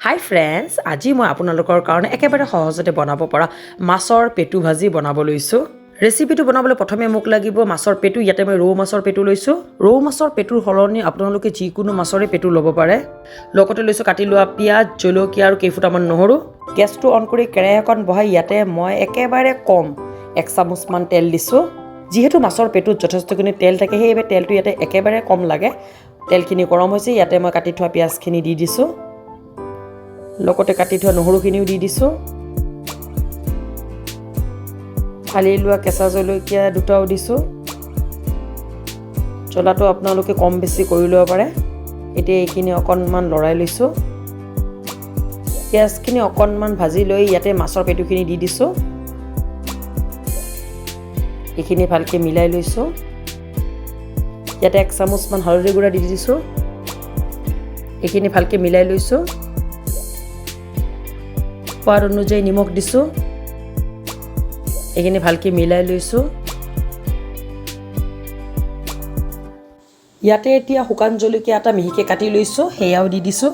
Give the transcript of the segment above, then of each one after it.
হাই friends, আজি মই আপোনালোকৰ কাৰণে একেবাৰে সহজতে বনাব পৰা মাছৰ পেটু ভাজি বনাব লৈছোঁ। ৰেচিপিটো বনাবলৈ প্ৰথমে মোক লাগিব মাছৰ পেটু। ইয়াতে মই ৰৌ মাছৰ পেটু লৈছোঁ। ৰৌ মাছৰ পেটুৰ সলনি আপোনালোকে যিকোনো মাছৰে পেটু ল'ব পাৰে। লগতে লৈছোঁ কাটি লোৱা পিঁয়াজ, জলকীয়া আৰু কেইফুটামান নহৰু। গেছটো অন কৰি কেৰাহী এখন বহাই ইয়াতে মই একেবাৰে কম এক চামুচমান তেল দিছোঁ। যিহেতু মাছৰ পেটুত যথেষ্টখিনি তেল থাকে, সেইবাবে তেলটো ইয়াতে একেবাৰে কম লাগে। তেলখিনি গৰম হৈছে, ইয়াতে মই কাটি থোৱা পিঁয়াজখিনি দি দিছোঁ। লগতে কাটি থোৱা নহৰুখিনিও দি দিছোঁ। ফালি লোৱা কেঁচা জলকীয়া দুটাও দিছোঁ। জ্বলাটো আপোনালোকে কম বেছি কৰি ল'ব পাৰে। এতিয়া এইখিনি অকণমান লৰাই লৈছোঁ। পিঁয়াজখিনি অকণমান ভাজি লৈ ইয়াতে মাছৰ পেটুখিনি দি দিছোঁ। এইখিনি ভালকৈ মিলাই লৈছোঁ। ইয়াতে এক চামুচমান হালধি গুড়া দি দিছোঁ। এইখিনি ভালকৈ মিলাই লৈছোঁ। সোৱাদ অনুযায়ী নিমখ দিছোঁ। এইখিনি ভালকৈ মিলাই লৈছোঁ। ইয়াতে এতিয়া শুকান জলকীয়া এটা মিহিকৈ কাটি লৈছোঁ, সেয়াও দি দিছোঁ।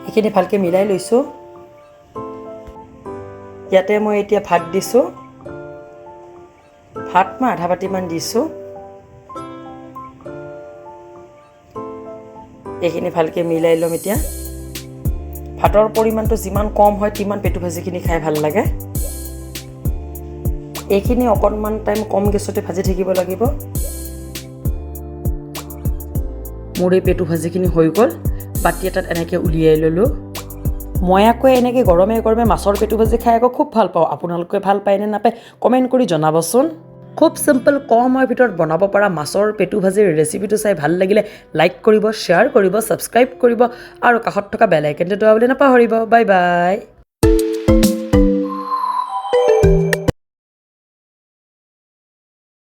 এইখিনি ভালকৈ মিলাই লৈছোঁ। ইয়াতে মই এতিয়া ভাত দিছোঁ। ভাত মই আধা বাতিমান দিছোঁ। এইখিনি ভালকৈ মিলাই ল'ম। এতিয়া ভাতৰ পৰিমাণটো যিমান কম হয়, তিমান পেটু ভাজিখিনি খাই ভাল লাগে। এইখিনি অকণমান টাইম কম গেছতে ভাজি থাকিব লাগিব। মোৰ এই পেটু ভাজিখিনি হৈ গ'ল। বাতি এটাত এনেকৈ উলিয়াই ল'লোঁ। মই আকৌ এনেকৈ গৰমে গৰমে মাছৰ পেটু ভাজি খাই আকৌ খুব ভাল পাওঁ। আপোনালোকে ভাল পায় নে নাপায়, কমেণ্ট কৰি জনাবচোন। খুব চিম্পল, কম সময়ৰ ভিতৰত বনাব পৰা মাছৰ পেটু ভাজিৰ ৰেচিপিটো চাই ভাল লাগিলে লাইক কৰিব, শ্বেয়াৰ কৰিব, ছাবস্ক্ৰাইব কৰিব আৰু কাষত থকা বেল আইকনটো দবাবলৈ নাপাহৰিব। Bye bye.